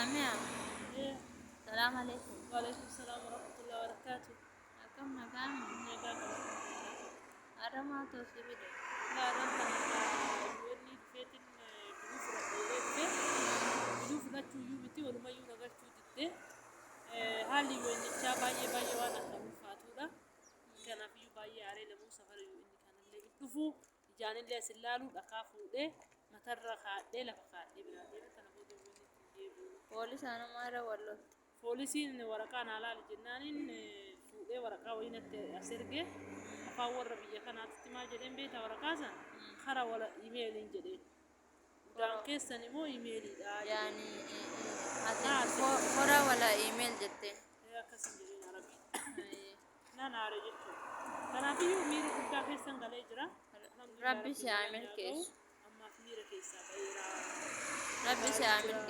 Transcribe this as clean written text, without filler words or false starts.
Saamiya, Eh, salaam alaikum. Waalaikum salaam warahmatullahi wabarakatuh. Akkam nagaan? Nagaa qaba. Har'a maaltu si fide? Laaraan kana UN dhufeetiin biluu fudhadhee dhufe. Biluu fudhachuu iyyuu miti, walumayyuu nagalchuu didde. Haalli UNichaa baay'ee baay'ee waan akka ulfaatudha. Kanaafiyyuu baay'ee aaree lamuu safara UN kanallee hin dhufu. Ijaanillee as hin laalu, dhakaa fuudhee matarra kaadhee lafa kaadhee biraa deeme, kana booda UN itti hin deebi'u. Poolisaan maara wal lolte? Poolisiin waraqaa naa laali jennaaniin fuudhee waraqaa wayii natti as erge. Afaan warra biyya kanaatitti maal jedheen beektaa waraqaa sana? Kara wala imeeliin jedheen. Udaan keessan immoo imeeliidha jedheen. Yaani ati Naa kora wala email jetteen. Akkasin jedheen Arabii. Nan aare jechuudha. Kanaafiyyuu miira guddaa keessan galee jira. Alhamdulillah. Rabbi si haa Rabbi milkeessu. Ammaaf miira keessaa ba'eera. Rabbi si haa milkeessu.